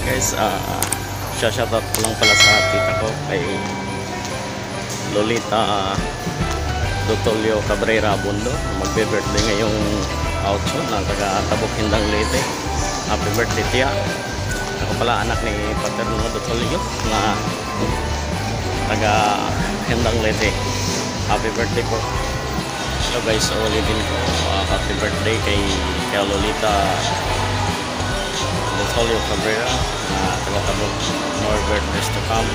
Guys, shoutout ko lang pala sa tita ko, kay Lolita Dotolio Cabrera Bundo. Magbe-birthday ngayong 8 na taga Tabuk, Hindang, Leyte. Happy birthday, tiya. Ako pala anak ni Paterno Dotolio na taga Hindang, Leyte. Happy birthday po. So guys, ulitin ko, happy birthday kay Lolita Dotolio Cabrera na taga Tabuk. More birthdays to come.